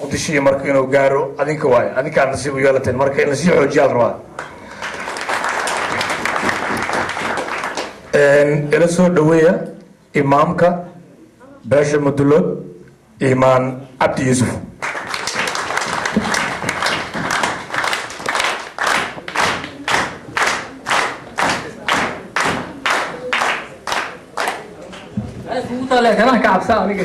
Muqdisho marka inuu gaaro adinka waayo, adinkaa nasiib u yeelateen, marka in lasii xoojiyaa la rabaa. Ila soo dhaweeya imaamka beesha Mudulood, Imaan Cabdi Yuusuf. Kanaan ka cabsa aniga.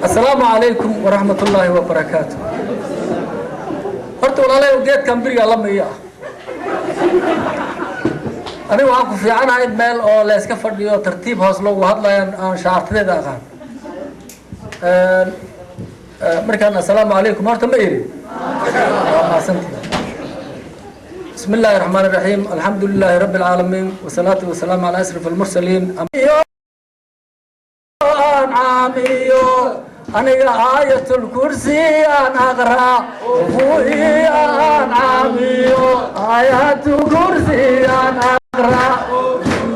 Asalaamu calaykum waraxmat ullaahi wabarakaatu. Horta walaalahay, geedkan berigaa la miya ah. Aniga waxaan ku fiicanahay meel oo la iska fadhiyo, tartiib hoos loogu hadlayo, aan shacartadeeda aqaan. Markaan assalaamu calaykum horta ma irin, waa mahadsantihi. بسم الله الرحمن الرحيم، الحمد لله رب العالمين، والصلاة والسلام على أشرف المرسلين. أنعاميو aniga aayatul kursi aan aqraa, ancaamiyo aayatul kursi aan aqraa,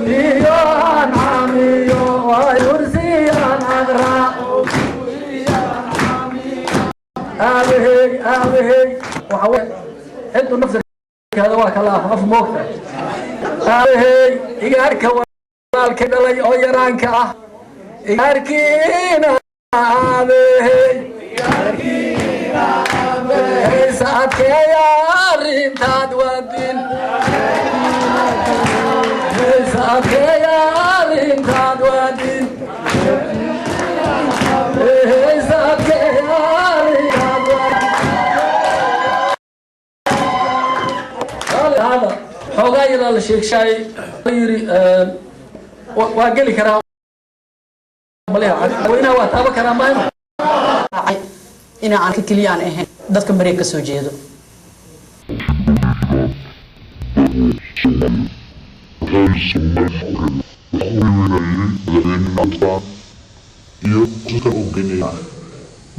iyo ancaamiyo kursi aan aqraa. Aabahey, aabahey, waxa ciddu nafsirkeeda waa kala af af moogta. Aabahey, igaarka walaalka dhalay oo yaraanka ah, igaarkiina aabahey saadkeeya arrintaad wadin, saadkeeya arrintaad wadin, saadkeeya arrintaad wadin. Hada xoogaa yadaa la sheegshaay, la yiri waa geli karaa madaxweynaha, waa taaban karaa mayno. Ina aan ka keliya aan ahayn dadka Mareeg ka soo jeedo.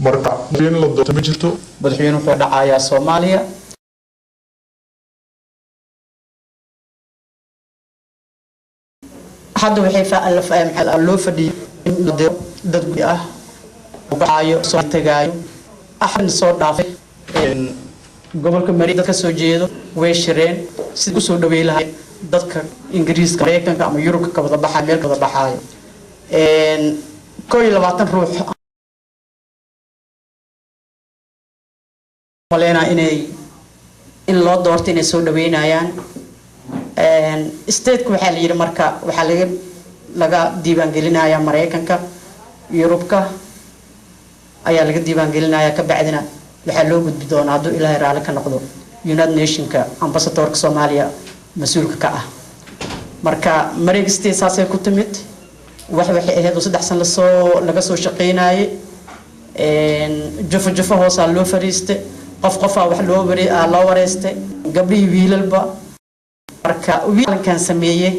Marka in la doorto ma jirto. Madaxweyne wuxuu dhacayaa Soomaaliya. Hadda waxay loo fadhiyay in la diro dad gudi ah baxaayo, soo tagaayo, axadna soo dhaafay gobolka Mareeg dad ka soo jeedo way shireen sida kusoo dhaweey lahayd dadka Ingiriiska, Mareykanka ama Yurubka ka wada baxayo, meel ka wada baxaayo. 21 ruux maleynaa inay in loo doorto inay soo dhaweynayaan stateku. Waxaa la yidhi marka waxaa laga diiwaangelinayaa Mareykanka, Yurubka ayaa laga diiwaangelinayaa, ka bacdina waxaa loo gudbi doonaa, hadduu Ilaahay raalli ka noqdo, United Nationka ambassadorka Soomaaliya mas-uulka ka ah. Marka Mareeg State saasay ku timid. Waxay ahayd oo 3 san lasoo laga soo shaqeynayay. Jufo jufo hoosaa loo fariistay, qof qofaa wax loo loo wareystay, gabdhihii wiilalba. Marka wiilankan sameeyey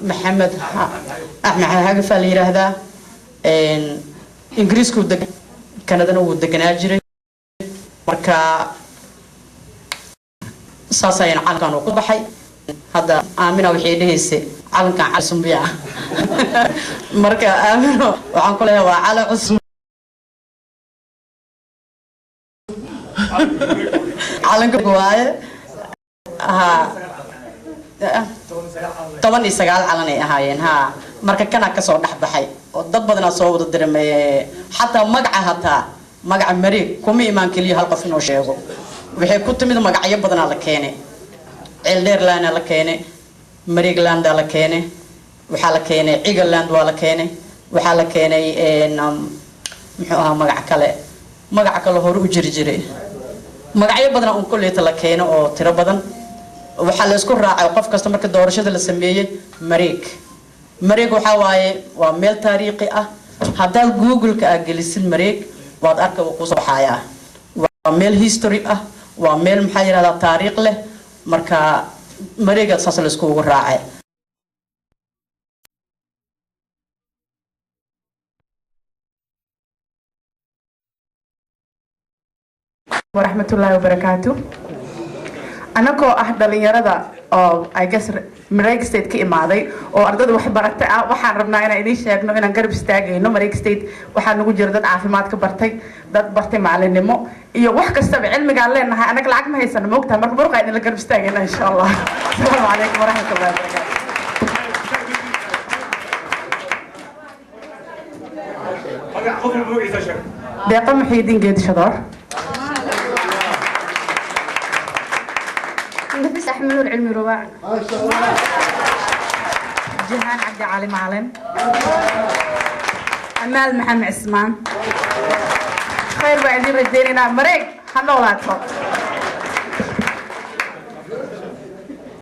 Maxamed Axmed Hagafaa la yiraahdaa. Ingiriisku deg, Kanadana wuu deganaa jiray. Marka saas ayaan calankan uu ku baxay. Hadda Aamina waxay dhahaysay calankan cali cusub. Marka Aamino waxaan ku leeyahay waa calan cusub, calanka waaye. Ha, 19 calan ay ahaayeen. Ha, marka kanaa kasoo dhex baxay oo dad badanaa soo wada diramay. Xataa magaca, hataa magaca Mareeg kuma imaan keliya hal qof inuu sheego. Waxay ku timid magacyo badanaa la keenay. Ceeldheerlanda la keenay, Mareeglanda la keenay, waxaa la keenay Cigaland waa la keenay, waxaa la keenay muxuu ahaa magac kale, magaca kale hore u jiri jiray. Magacyo badan un kolleyta la keeno oo tiro badan. Waxaa la isku raacay qof kasta marka doorashada la sameeyey Mareeg. Mareeg waxaa waaye waa meel taariikhi ah. Haddaad Google-ka aad gelisid Mareeg, waad arka, wuu kusoo baxayaa. Waa meel history ah, waa meel maxaa yidhahdaa taariikh leh. Marka Mareegaad saas la iskugu raacay. Waraxmatullaahi wabarakaatu. Anagoo ah dhalinyarada Oo I guess Mareeg State ka imaaday oo ardada wax barata ah, waxaan rabnaa inaan idiin sheegno inaan garab istaagayno Mareeg State. Waxaa nagu jira dad caafimaad ka bartay, dad bartay macalinimo iyo wax kastaba. Cilmigaan leenahay, annaga lacag ma haysano, moogtahay? Marka muruqa idinla garab istaagayna, insha Allah. Asalaamu calaykum waraxmatullahi wabarakaatu. Deeqa Muxiidiin Geedi Shadoor. نفس أحمد العلمي رباع. Jihaan Cabdi Cali Macalin. Amaal Maxamed Cismaan. Khayr baan idiin rajaynaynaa. Mareeg ha noolaato.